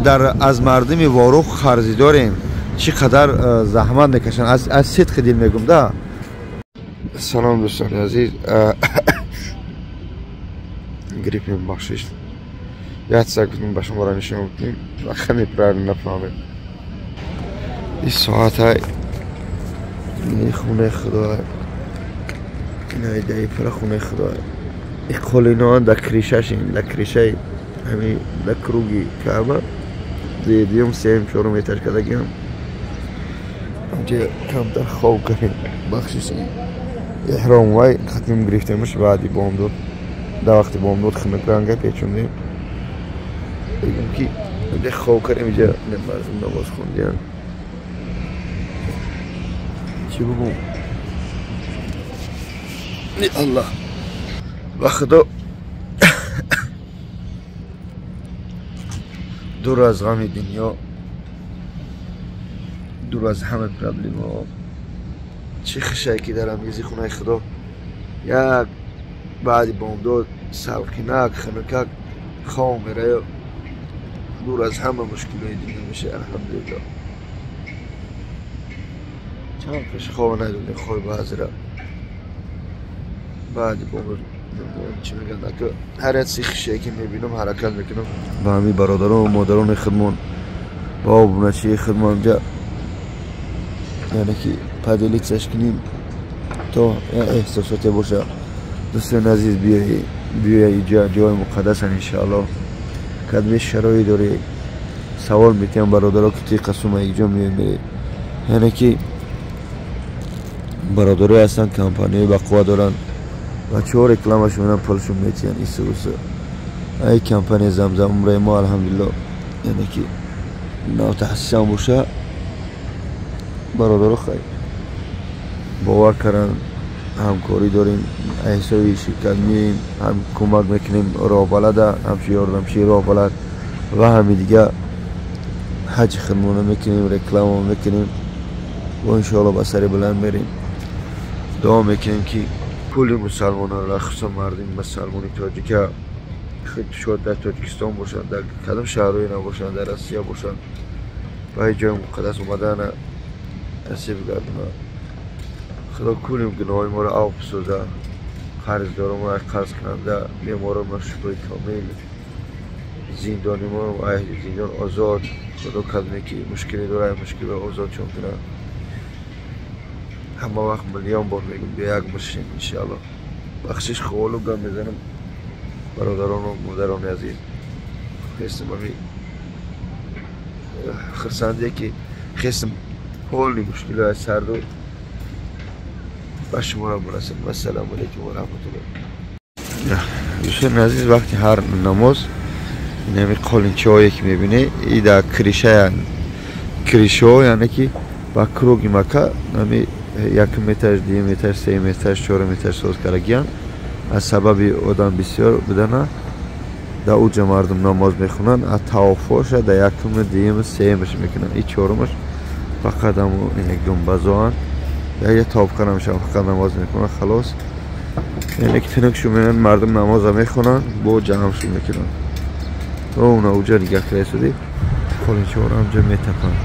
Аз мардуми Ворух қарзӣ дорем, чӣ қадар заҳмат мекашанд, аз сидқи дил мегум да. Салом, дӯстони азиз, гриппем, бахшиш. Як чиза гуфтем, ба шуморо нишон кунем ва хеле правильно нафаҳмем. Ин соата хонаи худо, инаи даи пара хонаи худо, ин қолиноан дар крышашин, дар крышаи ҳами, дар круги Каъба, дуюм, сеюм, чорум этаж кардагиам. Ҳамҷа камтар хоб кардем, бахшиш. Эҳром вай хатим гирифтемш, баъди бомдод, дар вақти бомдод хунукранга печондем. Бигум ки инҷа хоб кардем, инҷа мардум намоз хондиян. Чӣ бигум, аллах ба худо, дур аз ғами дунё, дур аз ҳама проблемаҳо, чӣ хушае ки дар ҳамгизи хонаи худо як баъди бомдод салқинак, хунукак хоб мераю, дур аз ҳама мушкилои дунё меша. Алҳамдулилло, чанд пеш хоб надодем, хоби баъзира баъди бомдод. Чӣ мегӯянд, ака, ҳар як чизи хушие ки мебинам, ҳаракат мекунам ба ҳамин бародарону модарони худмон, ба обуначии худмон ҷа, яъне ки поделиться ш кунем, то эҳсосоте боша. Дӯстони азиз, биёя, иҷа ҷои муқаддасан. Иншаалло, кадме шароит дорӣ, савол метиҳам бародаро, ки ти қасума иҷо меои, мерӣ. Яъне ки бародарое ҳастанд, компанияи бақувва доранд, бачаҳо рекламашон менан, пулшон метиҳанд, ису усу. Ай компания Замзам умраи мо, алҳамдулилло, яъне ки навтаҳсисам боша, бародаро хай бовар карданд, ҳамкорӣ дорем, ҳисоби ширкат меоем, ҳам кӯмак мекунем роҳбалада, ҳамчун ёрдамчии роҳбалад ва ҳами дига ҳаҷи хидмона мекунем, реклама мекунем ва иншоалло ба сари баланд мерем. Дуо мекунем, ки кулли мусалмононро, хусусан мардуми мусалмони тоҷика, шояд дар Тоҷикистон бошанд, дар кадом шаҳрҳое набошанд, дар Россия бошанд, ба ҳеҷ ҷои муқаддас омадана насиб гардона. Худо кулли гуноҳои моро афв бисоза, қарздоромро қарз кунанда, беморонро шифои комил, зиндонимонро зиндон озод. Худо кадоме ки мушкиле дорад, мушкилро озодшон кунад. Ҳама вақт миллион бор мегум, бия як бошем, иншаалло. Бахшиш, ховолу гап мезанам, бародарону модарони азиз. Хестам ами хурсандие ки хестам, ҳоли мушкилои сарду ба шуморо бурасам. Вассалому алайкум ва раҳматуллоҳ. Дӯстони азиз, вақти ҳар намоз инами қолинчаҳое ки мебинӣ, и дар крышая, крышаҳо, яъне ки ба круги Мака ами якум этаж, дуюм этаж, сеюм этаж, чорум этаж соз кардагиянд. Аз сабаби одам бисёр будана, дар уҷа мардум намоз мехонанд, а тавофоша дар якуму, дуюму, сеюмаш мекунанд. И чорумаш фақат ҳамо гумбазоанд, яке тавоф карда мешаванд, фақат намоз мехонанд, халос. Яъне ки тинукшу меоянд, мардум намоза мехонанд, бо ҷамъшу мекунанд. Ровно уҷа нигаҳ карда, қолинчаҳоро ҳамҷа метапанд.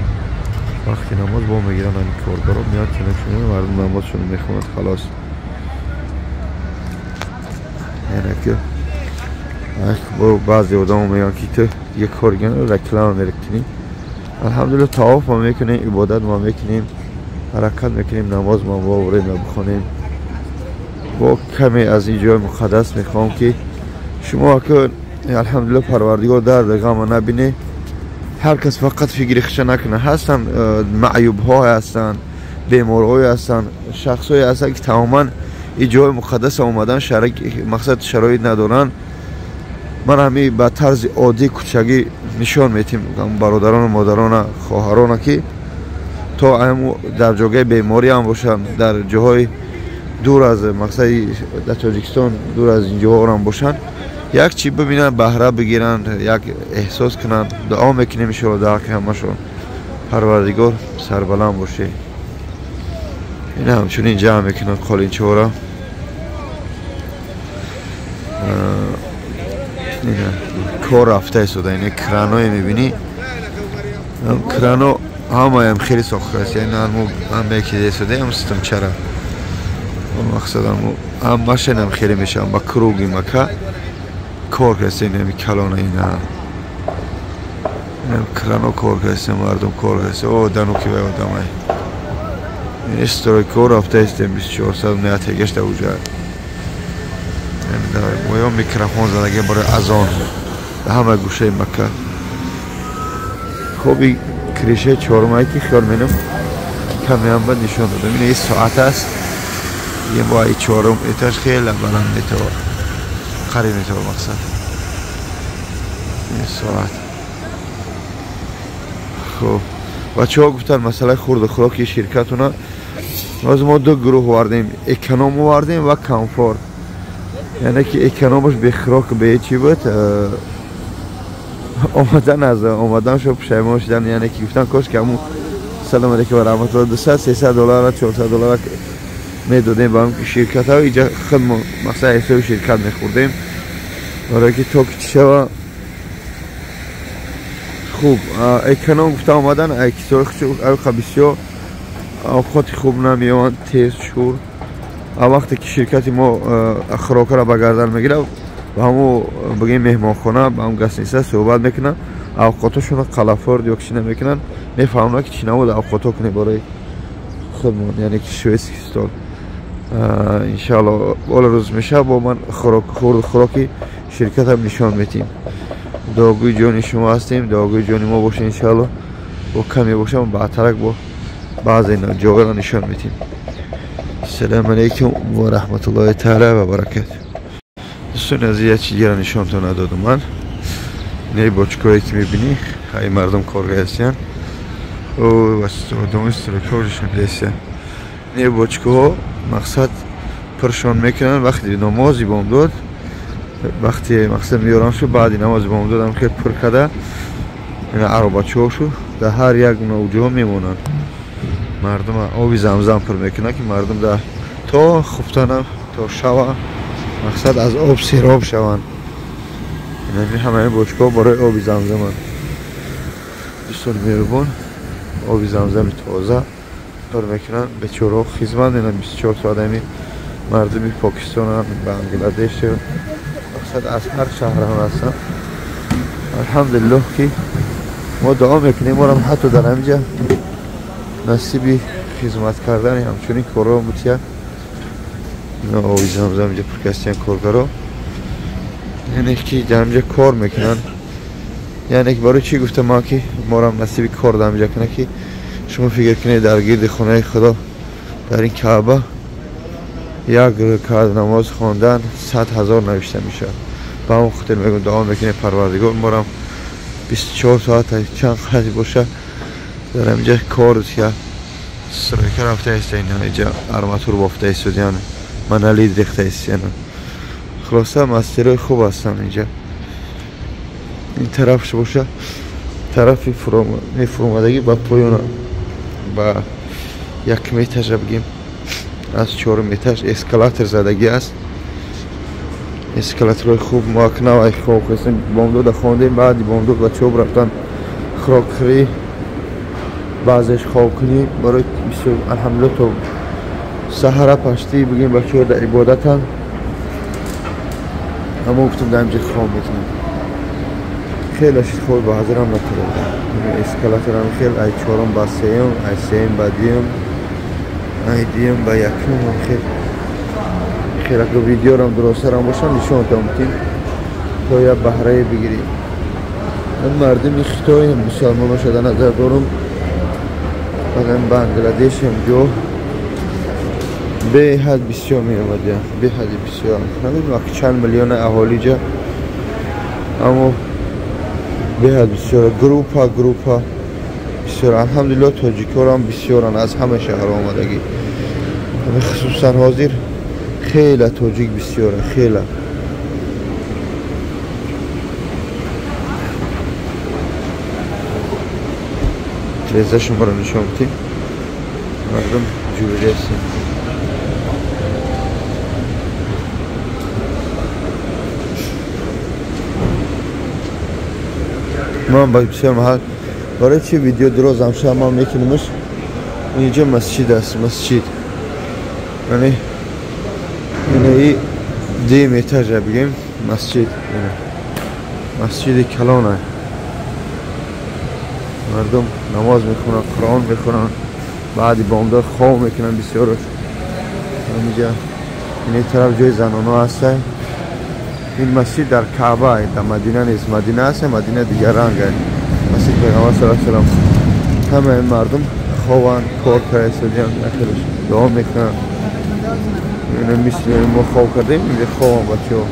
Вақти намоз бо мегиранд, ҳамин коргаро меояд, тинукшу, мардум намозшонро мехонанд, халос. Яъне ки баъзе одамо мегӯянд, ки ту дига корган реклама мерекунӣ. Алҳамдулилла, тавоф ма мекунем, ибодат ма мекунем, ҳаракат мекунем, намоз ма воврем бихонем. Бо каме аз ин ҷои муқаддас мехоҳам, ки шумо ака, алҳамдулилла, Парвардигор дарди ғама набине, ҳар кас фақат фикри хиша накунад. Ҳастанд маъюбҳое ҳастанд, беморҳое ҳастанд, шахсҳое ҳастанд, ки тамоман ин ҷои муқаддаса омадан мақсад шароит надоранд. Ман ҳами ба тарзи оддӣ, кӯчагӣ нишон метиҳем бародарону модарона, хоҳарона, ки то дар ҷогаи беморӣ ҳам бошанд, дар ҷоҳои дур аз мақсади, дар Тоҷикистон дур аз ин ҷоҳоам бошанд, як чӣ бибинанд, баҳра бигиранд, як эҳсос кунанд. Дуо мекунем, иншоалло, дар ҳаққи ҳамашон, Парвардигор сарбаланд бошед. Ина ҳамчунин ҷамъ мекунанд қолинчаҳоро. Кор рафта истода, ина краное мебинӣ. Крано ҳамаям хеле сохтааст, яъне ҳам яке десодаам системчара. Мақсад ҳам машинам хеле мешавам ба круги Мака кор кардем, ҳами калона ина. Крано кор кардем, мардум кор кардем. О, дануки вай одамай. Ин стройка рафтаистем 24 соат наятегашта уҷа. Моё микрофон задаги барои азон ба ҳама гӯшаи Мака. Хоби кришаи чормае ки хиёл менам камеам ба нишон додам. Ин соат аст. Ин бо ай чорум этаж хеле баланд метавон. Қариб метавон мақсад. Ин соат. Хоб бачаҳо гуфтанд масъалаи хурду хӯроки ширкатуна. Боз мо ду гурӯҳ овардем, эконом овардем ва комфорт. Яъне ки экономаш бехӯрок бе чӣ буд, омадан аз омаданшо пушаймон шудан, яъне ки гуфтан кош ки ҳамун салом алейкум ва раҳматуллоҳ 200-300 доллар 400 доллар медодем ба ҳам ширкатҳо, иҷа худ мо мақсад ҳисоби ширкат мехӯрдем барое ки то ки чӣ шава. Хуб эконом гуфта омадан кисои бисёр овқоти хуб намеёванд, тез шур. Вақте ки ширкати мо хӯрокаро ба гардан мегирад, ба ҳамун бигем меҳмонхона, ба ҳамун гостиница суҳбат мекунанд, авқотошонро қалафорд ё чӣ намекунанд, мефаҳмонанд ки чӣ намуд авқото кунем барои худмон, яъне ки шведский стол. Иншаалло ола рӯз мешавад бо ман хӯроки ширкатам нишон метиҳем. Дуогӯи ҷони шумо ҳастем, дуогӯи ҷони мо бошед иншаалло. Бо каме бошам баъдтарак бо баъзе ҷоҳоро нишон метиҳем. Ассалому алайкум ва раҳматуллоҳи таала ва баракатуҳ. Дӯстони азиз, як чиз дигарро нишонтон надодам ман. Ин бочкое ки мебинӣ, ҳай мардум коргар ҳастанд. Одамои стройкоршон ҳастанд. Ин бочкаҳо мақсад пуршон мекунанд вақти намози бомдод, вақти мақсад меёрам шу баъди намози бомдод ҳам хел пур карда ин аробачаҳошу дар ҳар як ҷо мемонанд. Мардум оби замзам пур мекунанд ки мардум дар то хуфтанам то шава мақсад аз об сероб шаванд. Ин ҳамаи бочкаҳо барои оби замзаманд. Дӯстони меҳрубон, оби замзами тоза пур мекунанд, бечораҳо хизмат менанд 24 соат. Ҳами мардуми Покистон, Бангладеш, мақсад аз ҳар шаҳрам ҳастанд. Алҳамдулиллоҳ ки мо дуо мекунем, морам ҳатто дар ҳаминҷа насиби хизмат кардани ҳамчунин корҳо бутия. Оби замзам инҷа пур кастиян коргаро, яъне ки дар ҳаминҷа кор мекунанд. Яъне ки барои чӣ гуфтам ман ки морам насиби кор дар ҳаминҷа кунад, ки шумо фикр кунед дар гирди хонаи Худо дар ин Каъба як ракъат намоз хондан 100 000 навишта мешавад. Ба ҳамон хотир мегӯям дуо мекунем Парвардигор морам 24 соат чанд қадр бошад дар ҳаминҷа кор я стройка рафта иста, инҷа арматур бофта истодиян, монолит рехта истиян. Хулоса мастерои хуб ҳастанд инҷа. Ин тарафш боша тарафи мефуромадагӣ ба поёна ба якум этажа бигем, аз чорум этаж эскалатор задагӣ аст. Эскалаторҳои хуб мо акнавай хоб хестем, бомдода хондем, баъди бомдод бачаҳо рафтан хӯрокхӯрӣ, баъзеш хобкунӣ барои бисёр. Алҳамдулиллоҳ то саҳара паштӣ бигем бачаҳо дар ибодатанд, аммо гуфтем дар инҷа хоб мекунем. Хеле шид хоб ба ҳазирам натавонам. Эскалаторам хел ай чорум ба сеюм, ай сеюм ба дуюм, ай дуюм ба якум. Хел хел агар видеорам дуростарам бошам нишонтон медиҳем то як баҳрае бигирем. Мардуми Хитой мусалмон шуда назар дорам, баъдан Бангладеш ҳам ҷо беҳад бисёр меомадиям, беҳади бисёр. Намедонам чанд миллион аҳолӣ ҷа, аммо беҳад бисёр, группа группа бисёр. Алҳамдулиллоҳ тоҷикҳорам бисёранд аз ҳама шаҳрҳо омадагӣ. Хусусан ҳозир хеле тоҷик бисёра, хеле. Треза шуморо нишон медиҳем. Мардум ҷӯрида ҳастем. Ман ба бисёр маҳал Барои чи видео дроз ҳамша ман мекунемш. Инҷа масҷид аст, масҷид. Яъне инаи дим этажа бигем масҷид. Масҷиди калон аст. Мардум намоз мехонанд, Қуръон мехонанд, баъди бомдод хоб мекунанд бисёраш. Инҷа ин тараф ҷои занонҳо ҳаст. Ин масҷид дар Каъба, дар Мадина нест. Мадина аст, Мадина дигар ранг аст. Масҷид Паёмбар саллаллоҳу алайҳи васаллам. Ҳамаи мардум хобанд, кор карда, нахелаш дуо мекунанд. Ина мисли мо хоб кардем, инҷа хобанд бачаҳо.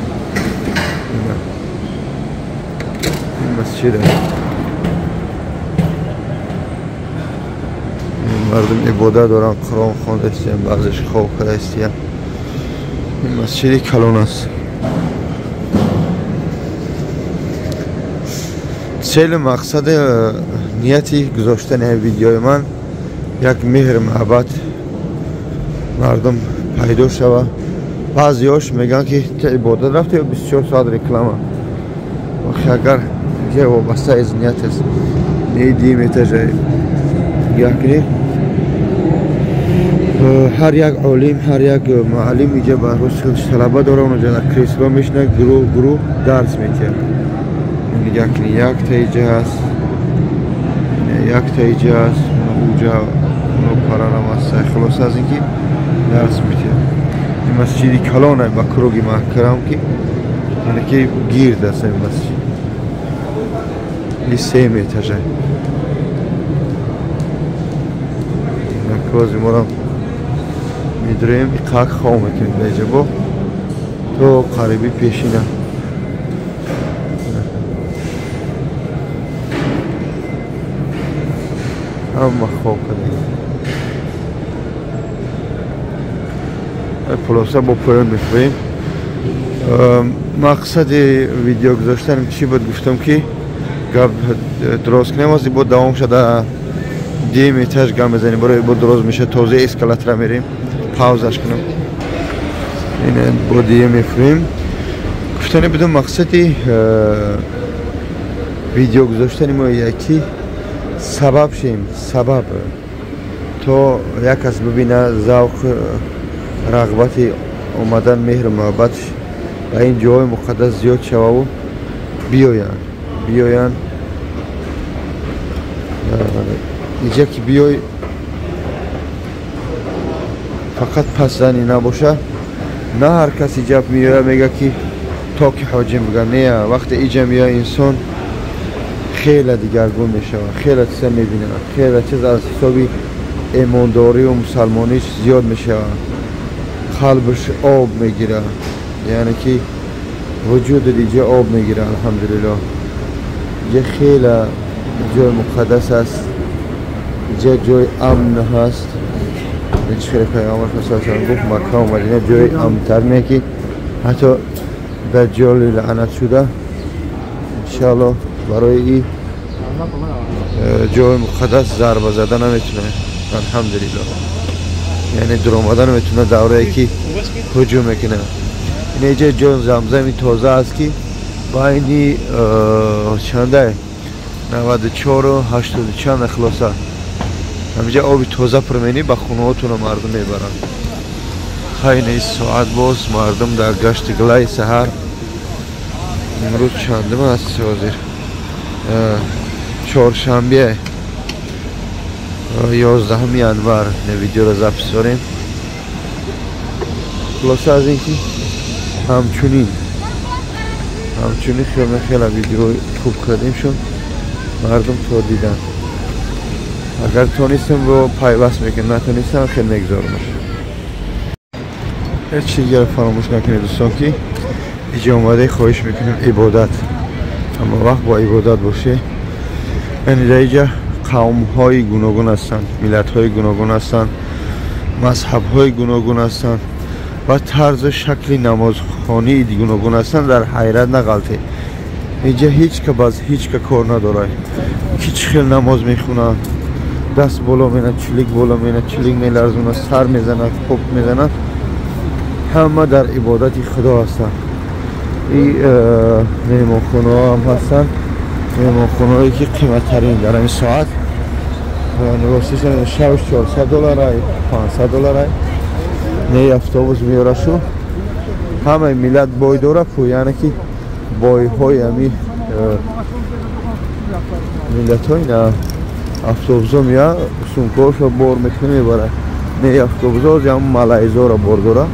Ин масҷид аст. Мардум ибодат доранд, Қуръон хонда истиянд, баъзеш хоб карда истиянд. Ин масҷиди калон аст. Цели мақсади нияти гузоштани видеои ман як меҳр муҳаббат мардум пайдо шава. Баъзеҳош мегӯянд ки ту ибодат рафти ё 24 соат реклама. Охи агар ҷой вобаста аз ният аст. Не дим этажа нигоҳ кунед. Ҳар як олим, ҳар як муаллим инҷа ба рӯз талаба дора, онҷа дар кресло мешинад, гурӯҳ гурӯҳ дарс метиҳад. Нигоҳ кунед, якта иҷа ҳаст, якта иҷа ҳаст, уҷа парарам аст. Хулоса аз ин ки дарс метиҳад. Ин масҷиди калон аст ба круги маҳкарам ки яъне ки гирд аст ин масҷид. Ин сеюм этажа. Накози морам медурем, иқак хоб мекунем дар иҷа бо то қариби пешина. Ҳама хоб кардем. Хулоса бо поён мефурем. Мақсади видео гузоштанам чӣ буд? Гуфтам ки гап дроз кунем, ози бо давом шуда дим этаж гап мезанем, барои бо дроз меша, тоза эскалатора мерем, паузаш кунам. Ин бо дие мефурем. Гуфтани будам мақсади видео гузоштани мо яки сабаб шем, сабаб то як кас бибина завқ, рағбати омадан, меҳру муҳаббатш ба ин ҷоҳои муқаддас зиёд шававу биёянд. Иҷа ки биёй фақат пасзанӣ набоша. На ҳар кас иҷа меояд мега ки то ки ҳоҷим бигӯяд. Не, вақте иҷа меояд инсон хеле дигаргун мешавад, хеле чиза мебинад, хеле чиз аз ҳисоби эмондорию мусалмониш зиёд мешавад, қалбаш об мегирад, яъне ки вуҷуди диҷа об мегирад. Алҳамдулиллоҳ, иҷа хеле ҷои муқаддас аст, иҷа ҷои амн ҳаст. Хеле Пайғамбар саллаллоҳу алайҳи васаллам гуфт Макка ва Мадина ҷои амнтар не ки ҳатто даҷҷоли лаънат шуда. Иншааллоҳ барои ин ҷои муқаддас зарба зада наметунад. Алҳамдулиллоҳ, яъне дуромада наметунад даврае ки ҳуҷум мекунад. Ин иҷа ҷои замзами тоза аст ки байни чанда 94 80 чанд хулоса ҳамиҷа оби тоза пур менӣ, ба хонаҳотона мардум мебаранд. Хайни соат боз мардум дар гашти гилаи саҳар. Имрӯз чандум аст ҳозир? Чоршанбе 11 январ видеоро запис дорем. Хулоса аз ин ки ҳамчунин хеле хеле видеои хуб кардем шуд, мардум то дидан. Агар тонистам бо пайваст мекунем, натонистам хеле мегузорамаш. Ҳеҷ чиз дигар фаромӯш накунед дӯстон ки иҷа омаде хоҳиш мекунем ибодат, ҳама вақт бо ибодат боше. Яъне дар иҷа қавмҳои гуногун ҳастанд, миллатҳои гуногун ҳастанд, мазҳабҳои гуногун ҳастанд ва тарзу шакли намозхонии гуногун ҳастанд. Дар ҳайрат нағалтед. Инҷа ҳеҷ ка баз ҳеҷ ка кор надорад. Ки чӣ хел намоз мехонад, даст боло менад, чилик боло менад, чилик меларзонад, сар мезанад, поп мезанад. Ҳама дар ибодати Худо ҳастанд. Ин меҳмонхонаҳо ҳам ҳастанд. Меҳмонхонаҳое ки қиматтарин дар ҳамин соат шабаш $400, $500. Не автобус меёрашу ҳамаи миллат бой дора ку, яъне ки бойҳои ҳами миллатҳои на автобусҳо мея сумкаҳошо бор мекунӣ мебара. Не автобусҳо ҳам малайзоро бор дора.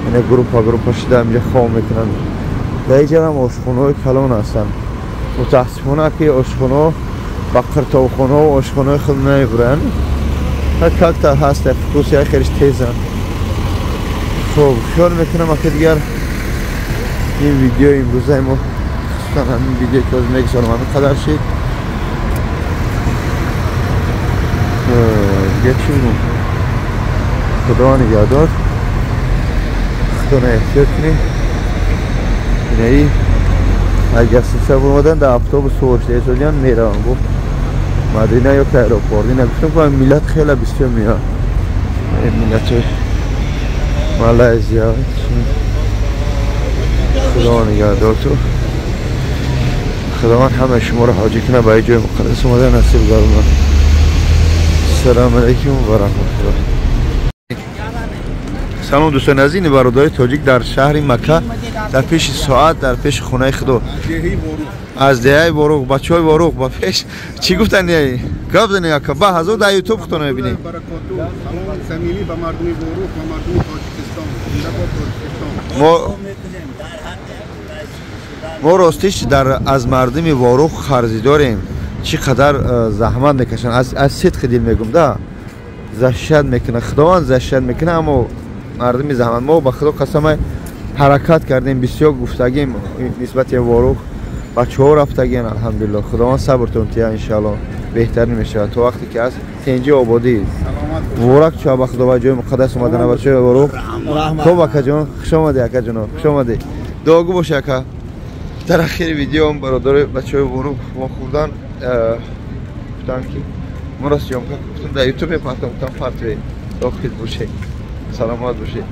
Ина группа группа шида инҷа хоб мекунанд. Дар инҷа ҳам ошхонаҳои калон ҳастанд. Мутаассифона ки ошхонаҳо ба қиртобхонаҳо ошхонаҳои худ намебуранд. Как-то ҳаст вкус я хеле тезанд. Хоб хиёл мекунам ака дигар ин видео имрӯзаи мо, хусусан ҳамин видео ки ҳозир мегузорам, ҳамин қадар шид. Дига чӣ бигӯм? Худо нигаҳдор, худоро эҳтиёт кунед. Инаи агар синса омадан дар автобус сувор шуда меравам, гуфт Мадина ё ки аэропорт. Ина гуфтам ки миллат хеле бисёр меояд. Миллатҳои Малайзия. Худо нигаҳдор ту. Худованд ҳамаи шуморо ҳоҷӣ кунад, ба ҷои муқаддас омада насиб гардонад. Ассалому алайкум ва раҳматуллоҳ. Салом дӯстони азиз, бародари тоҷик дар шаҳри Макка дар пеши соат, дар пеши хонаи худо аз деҳаи Ворух, бачаҳои Ворух ба пеш чӣ гуфтанд? Гап занед ака, ба ҳазор дар ютуб худтон мебинед. Салом самимӣ ба мардуми Ворух ва мардуми Тоҷикистон. Мо ростиш аз мардуми Ворух қарзӣ дорем, чӣ қадар заҳмат мекашанд. Аз сидқи дил мегӯм, да защиат мекунад, Худованд защиат мекунад, аммо мардуми заҳмат. Мо ба Худо қасам ҳаракат кардем, бисёр гуфтагим нисбати Ворух, бачаҳо рафтагиан, алҳамдулиллоҳ. Худованд сабртон тия, иншааллоҳ беҳтарин мешавад то вақте ки аст тенҷи ободӣ. Муборак ча ба Худо ба ҷои муқаддас омадана бачаҳои Ворух. Хоб акаҷон, хуш омадӣ акаҷоно, хуш омадӣ. Дуогӯ бош ака. Дар ахири видеом бародари бачаҳои Ворух мо хӯрдан гуфтанд ки моро съёмка гуфтам дар ютуб мепартам, гуфтам партве, дохил бошед, саломат бошед.